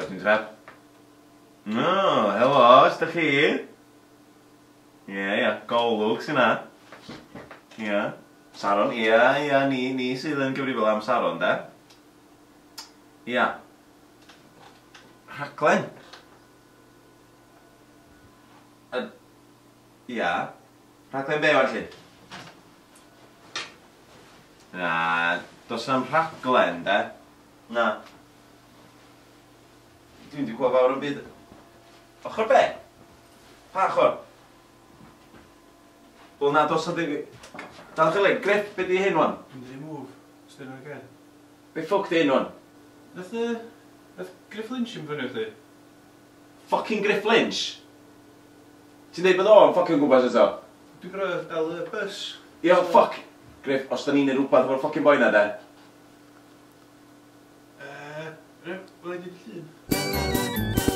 dwi'n tref. No, helo, ydych chi? Ie, ia, golwg sy'n na. Ia. Saron, ia, ia, ni, ni sydd yn gyfrifol am Saron, de. Ia. Rhaglen. Y... Ia. Rhaglen be, wan lly? Na, does na'm rhaglen, de. Na. Dwi'm 'di clywed fawr o'm byd. Ochr be? Pa ochr? Wel na, does 'na ddim... Dal chdi le, Griff, be 'di hyn wan? Dwi'n mynd i move, os 'di hynna'n ocê? Be ffwc 'di hyn wan? Nath yy, nath Griff Lynch ddim ffonio chdi? Fucking Griff Lynch? Ti'n deud bod o'n ffwcking gwmpas eto? Dwi'n gorfod dal y bus. Ia, ffuck! Griff, os da ni'n neud rwbath efo'r ffwcking boi 'na de. Yy, ie, wela i dydd Llun.